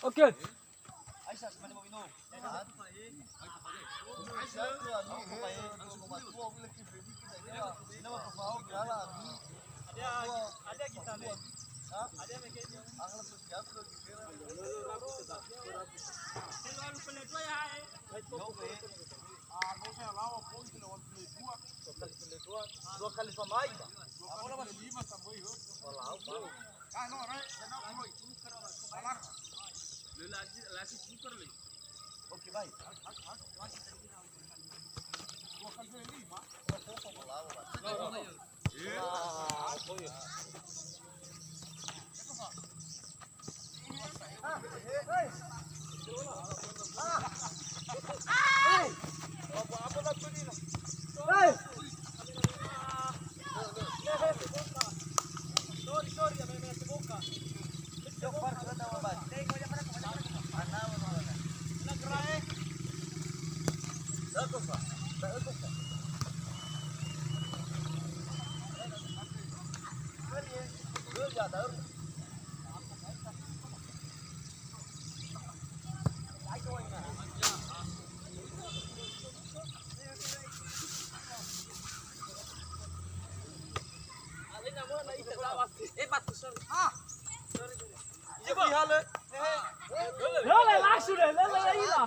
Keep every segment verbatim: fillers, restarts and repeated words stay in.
Oke. Aisyah, si mane mawuno. Dua kali pemain, Pak. Oke, baik. Lele langsung deh, lele ila.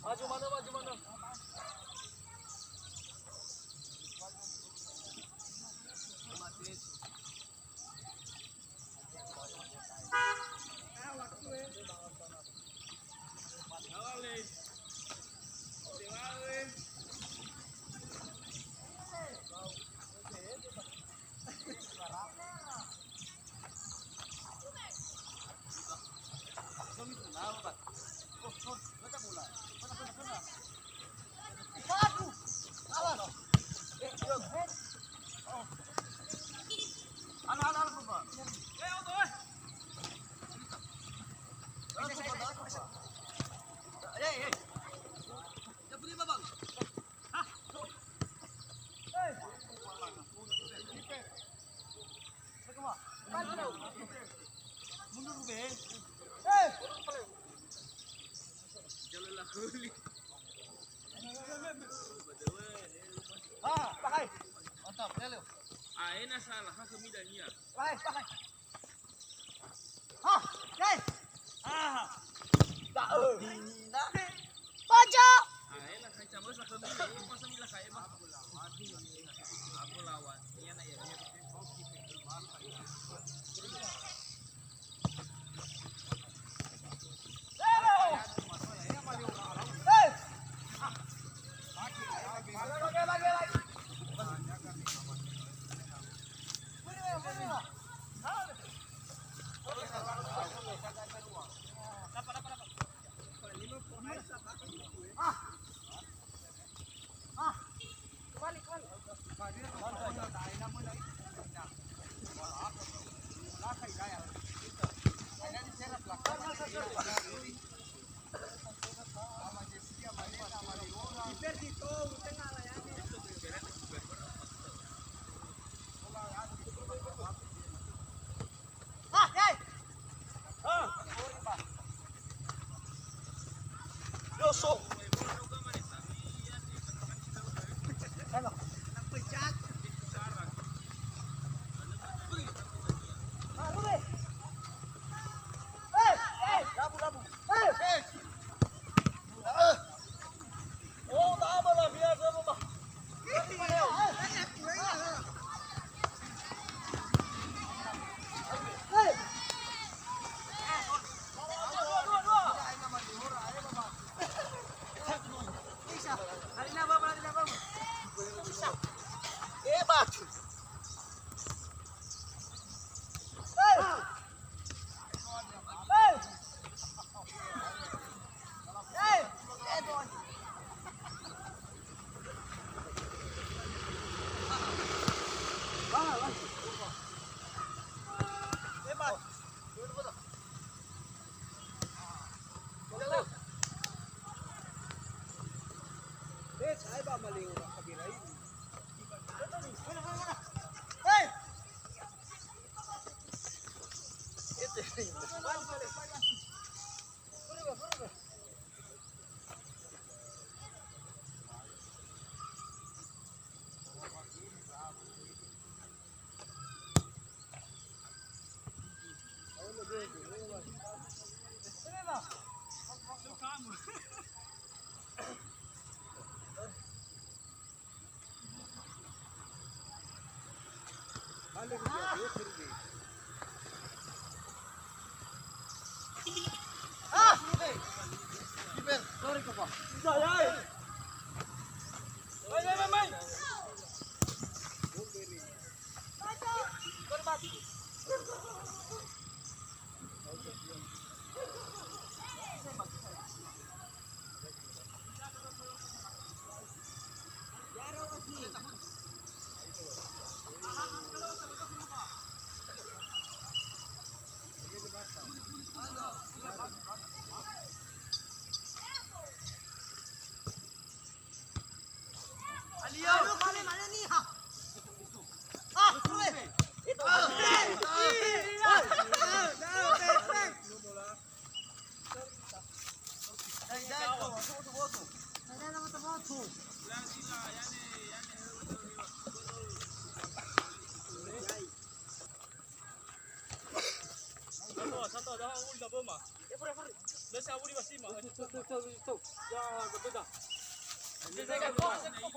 Maju mana, maju mana? Ha, pakai. Mantap, ya, Leo. Aena salah, ha, kami dania. Pakai, pakai. Ha, guys. Ha. Da'ö. Dingina. Pojok. Aela, kai coba sa kami, eh, masa mila kai, Bang? Aku lawan. Iya, nak, ya, iya.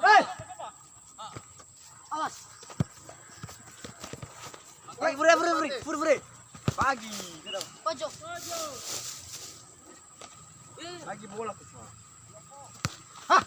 Hei! Awas. Hei, fure, fure, fure, fure, fure. Pagi. Pojok. Lagi bola ke semua. Hah.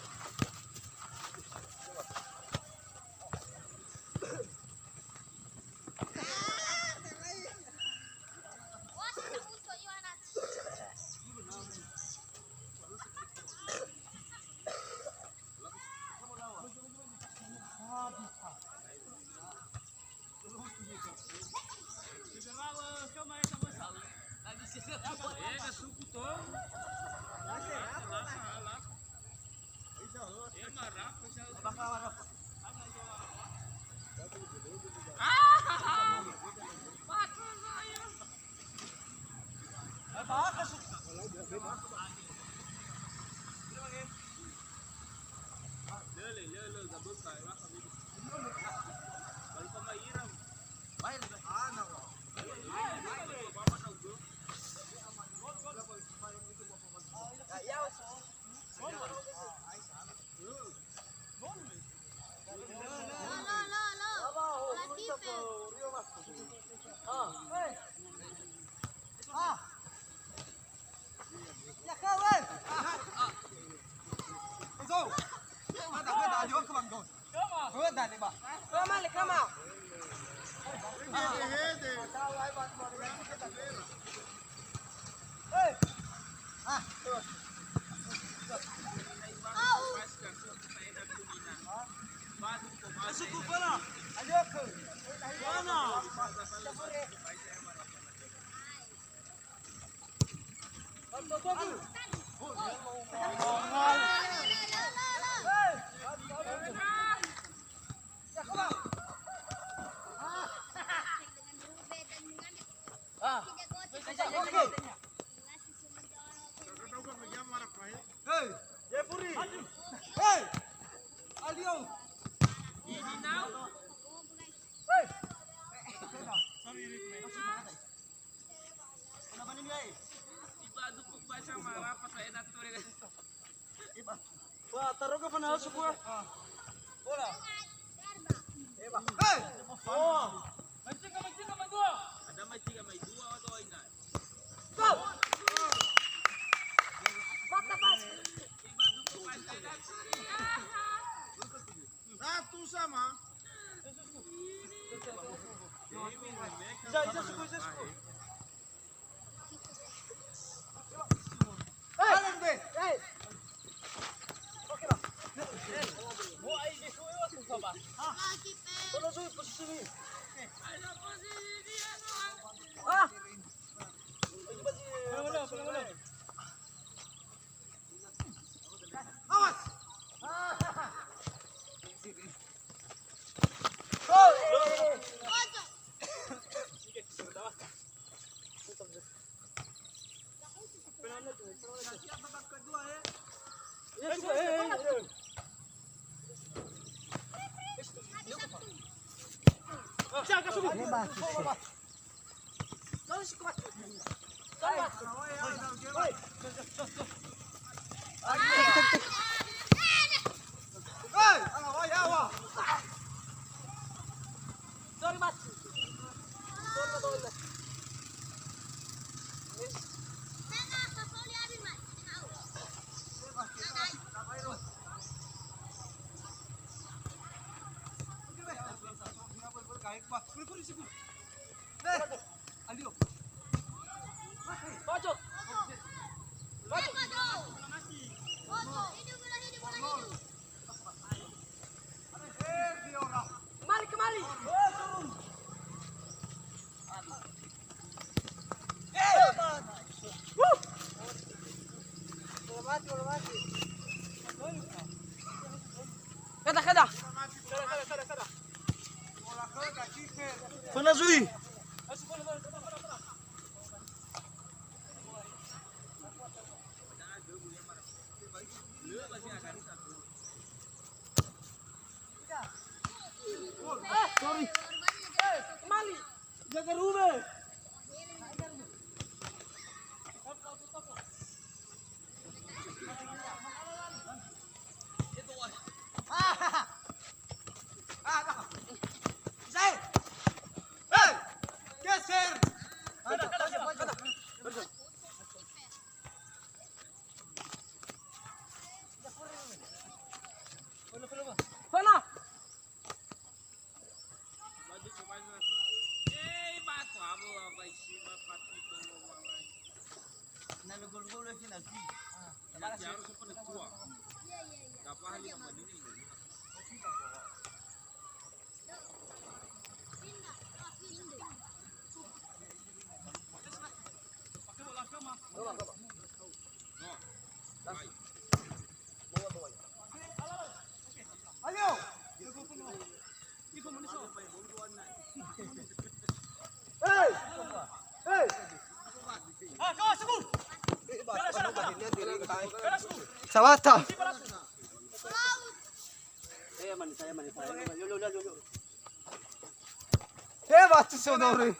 Hey! Jeffrey! Hey! Alio! Hey! Wah, taruhkö fanahasu gua. Bola. Eba. Hei. Oh. Mancing, mancing, mancing. Ada mancing, mancing dua atau enggak? Go. Mata pas. Satu sama. Isa, isa, suku, isa, suku. Awas. Kemari, kemari. Kada, kada. Fana zui. Sorry. Kemali. Jaga rumah. Sawata. He, batu sodori.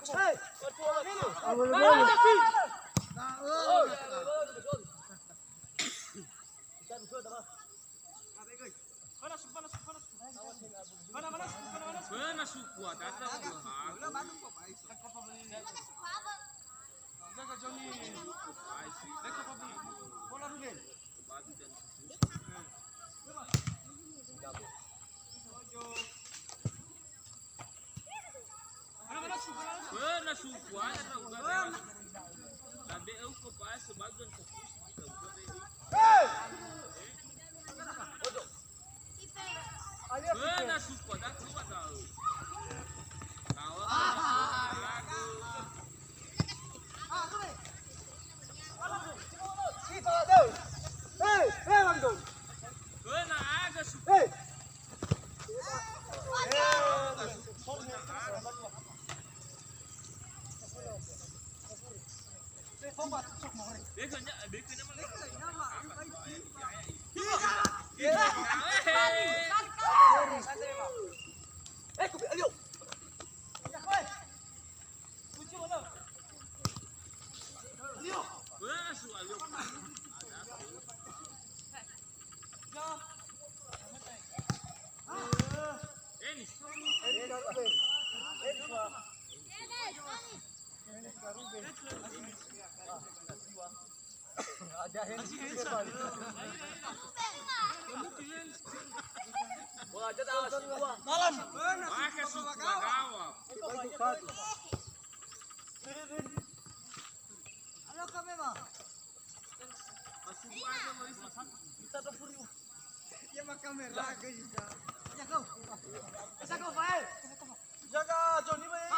Jaga Joni, Bay.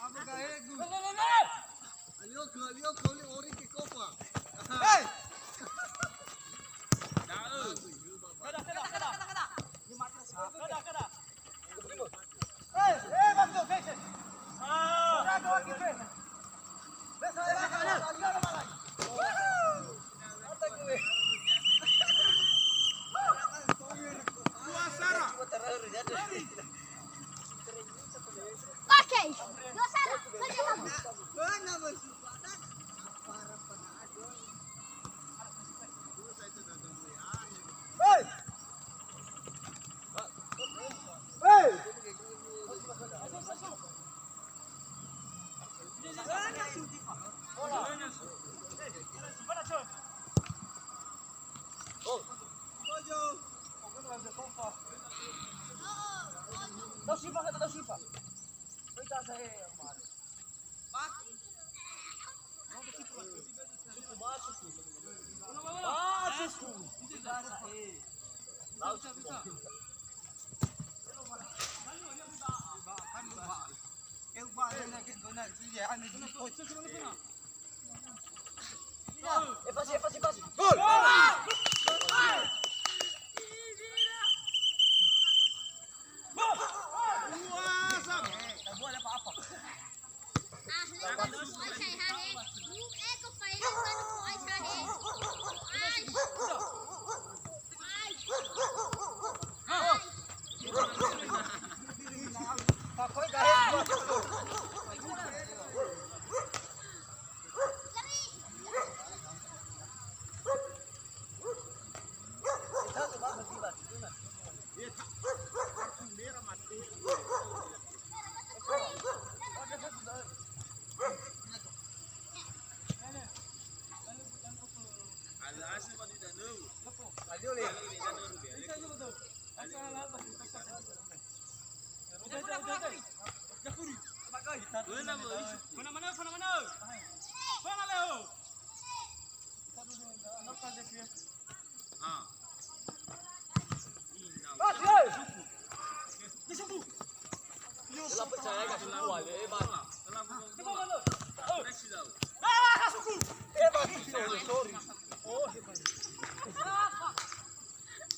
Apa gaegu? Alio, alio, kau ni ori ke kopa. Hei! Kada, kada, kada. Kada, kada. Oke, dua salah. Saja kamu. Hei! Hei! Eh, pasi, eh, pasi, pasi. Gol!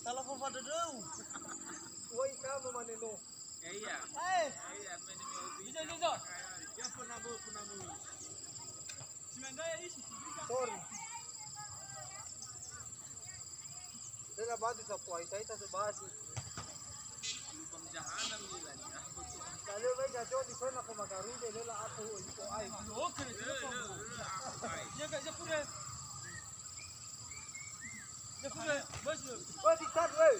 Tala fofadadau. Woi kamu mane no. Iya. Iya, main ini hobi. Sorry. Lela batu sapuai, saya tak sebasi. Lubang jahanam ni lah. Lalu baik jatuh di sana ke Magarube, lela aku itu ai. Oke, dia kan. Dia pun. Woi, di start, woi.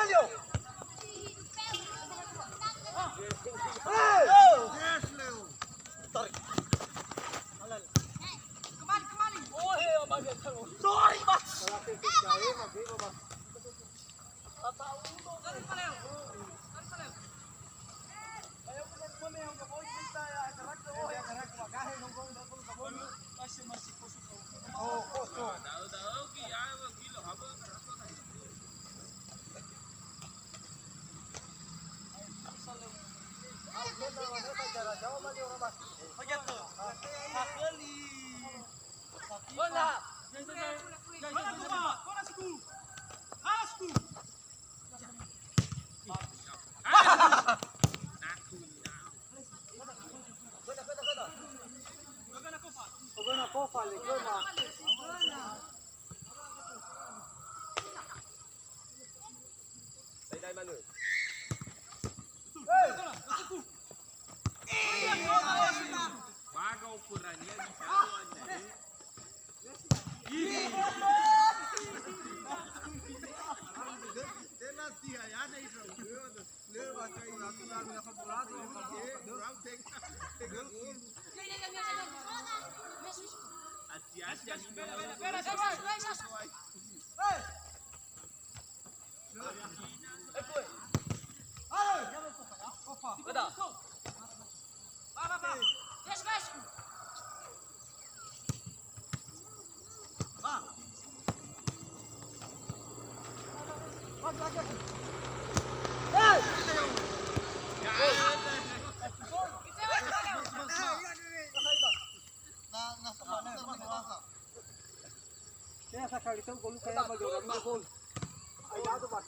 Leo. Hey! Yes, Leo. Tarik. Halal. Kembali, kembali. Oh, hey, Abang, dia taruh. Sorry, Bang. Salah, saya percaya, Bang. Sorry, Pak Leo. Sorry, Pak Leo. Baga ukurannya bisa tuh, anjing. Ya, sakali tahu gol, kayak bagi orang gol. Ayo, aduh, Bang.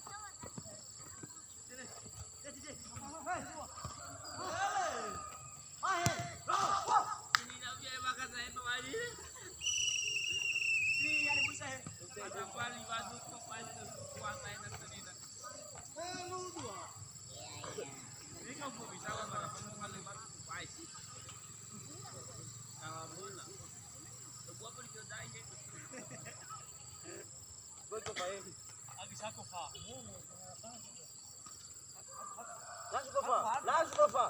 Langsung, Kofa. Langsung, Kofa.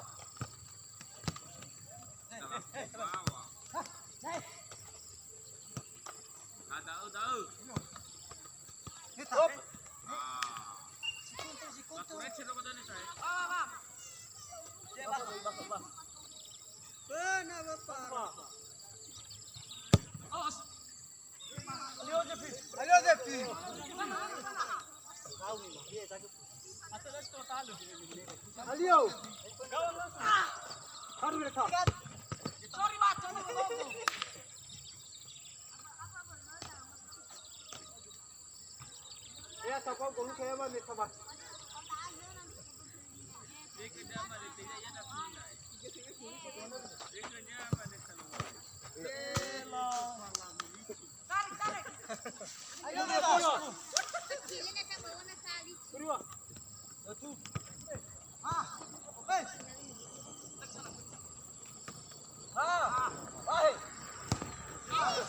Hop. Benar, Bapak. Ayo, Devi. Ayo, Devi. Ayo. Aduh, ya, Kak. Sorry, Bang. Ya, tak apa, gol kayak mana, Bang? Tarik, tarik. Ayo, Bang. Kedua. Satu. Ah. Hei. Ah. Hei. Hei!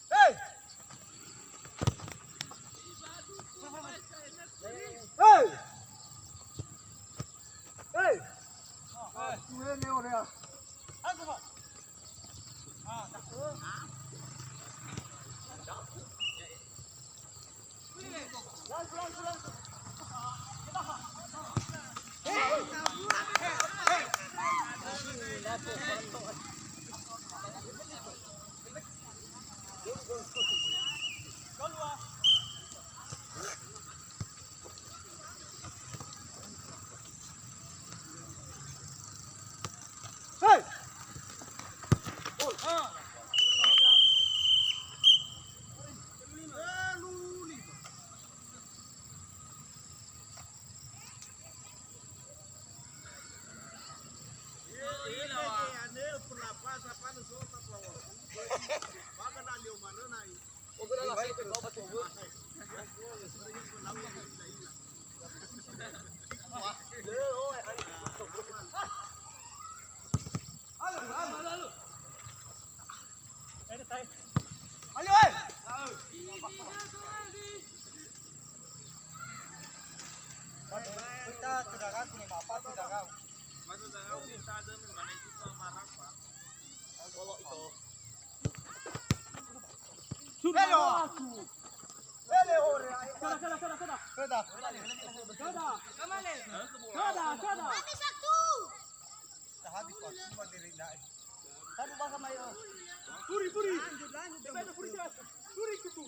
Hei! Hei! Hei! Puri, puri. Puri, kutu.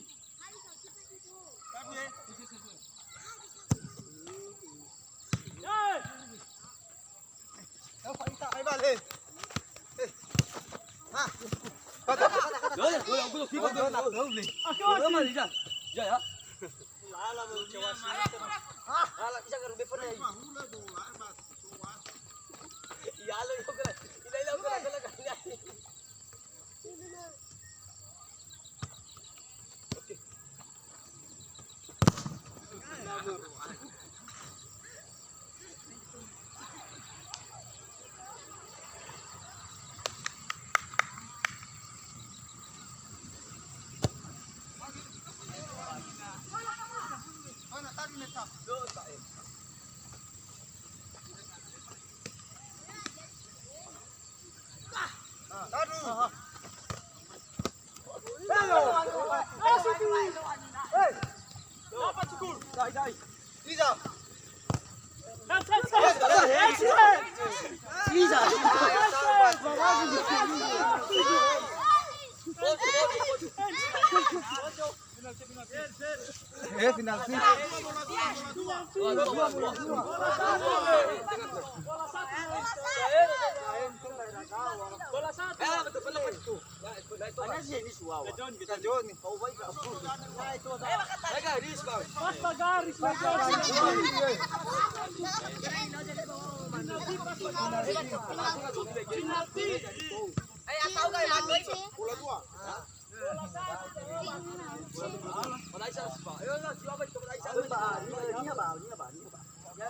Eh, penalti.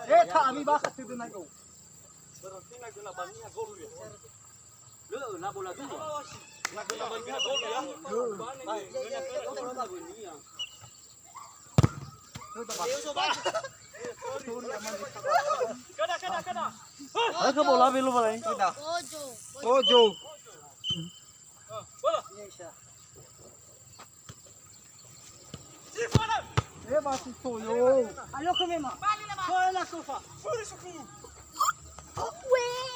Eh, ta ami bakha tödö nai o. Berarti na göna bania gol ya. Lö, na bola dua. Na göna bania gol ya. Kada, kada, kada. Ayo ke bola belu balai. Kada. Ojo. Ojo. Eh, masih toyo. Ayo ke mema. Toyo la sofa. Suri suku. Weh.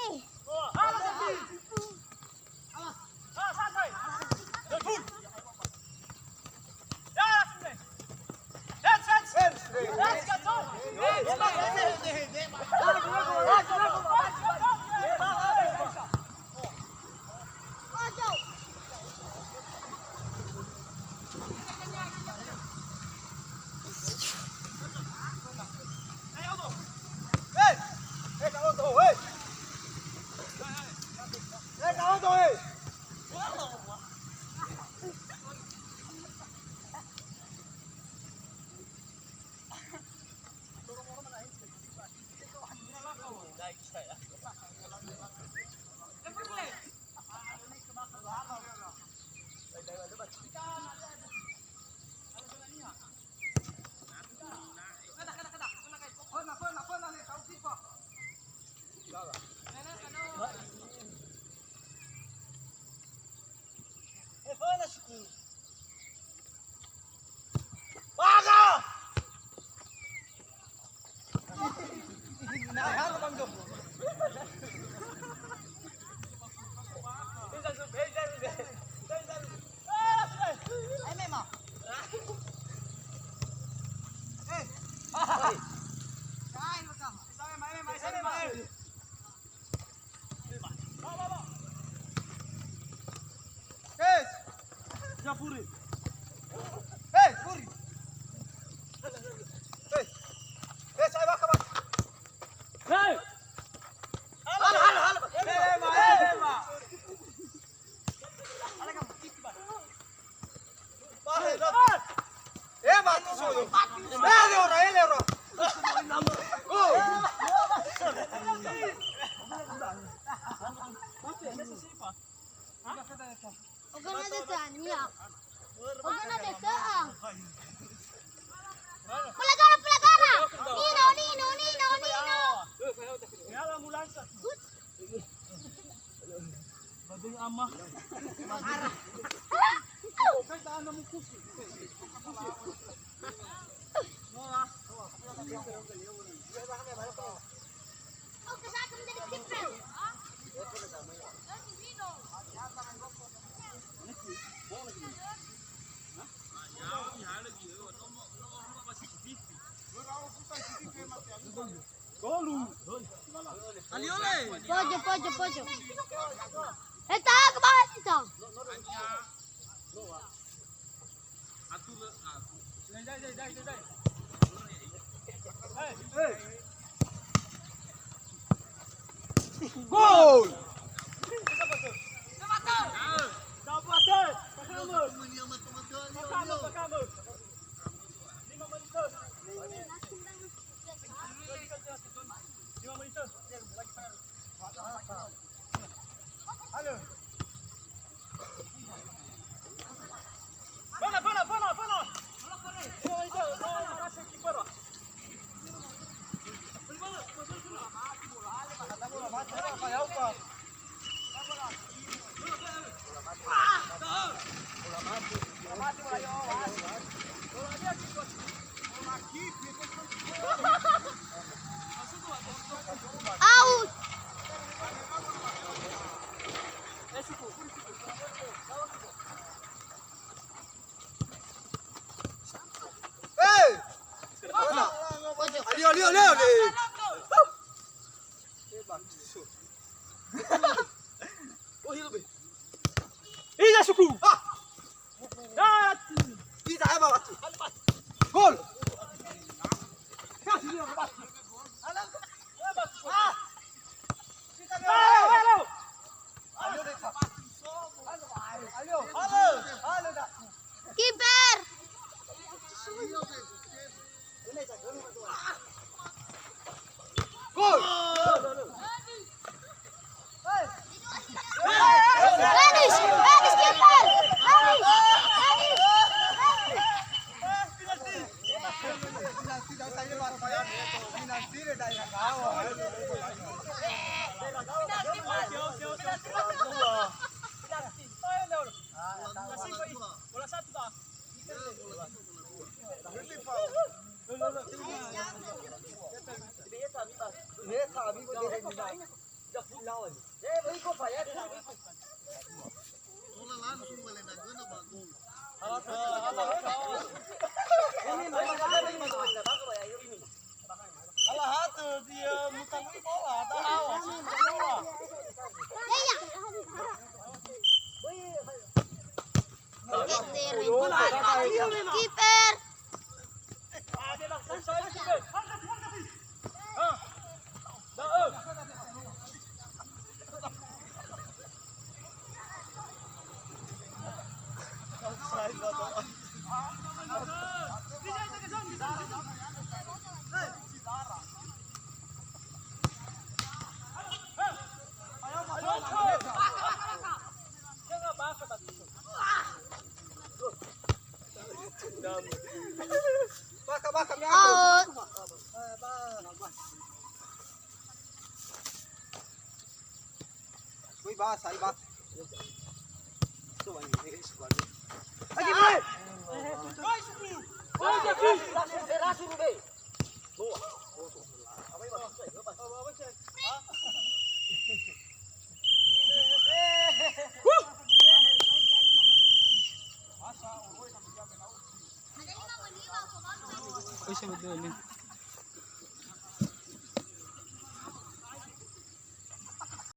Furi. Hei, furi. Hei. Hei, saya bakar, Bang. Hei. Halo, halo, halo. Hei, Bang. Hei, Bang. Hei, Bang. Eh, Bang, tu sudah. Eh, le ora, eh, le ora. Oh. Ogana dete, Nia. Ogana dete, ah. Pelagara, pelagara. Nino, Nino, Nino, Nino. Badung ama. Marah. Golu. Pojo, pojo, pojo. Eta ke bahas itu. Gol. Out. Hei! Alio, alio, alio, alio. Oh, hilo be. Iya, suku. Ah. Iya, eh, Bang. Gol. Kiper. Gol. Bagus, bagus, kiper. Bagus, bagus, bagus. Salah satu dia mutang bola, tak tahu. Kiper. Baka, baka, out. Woi, ba, sai, ba. So, ini, ini, ini, lagi, bre. Oi, saya betul ni.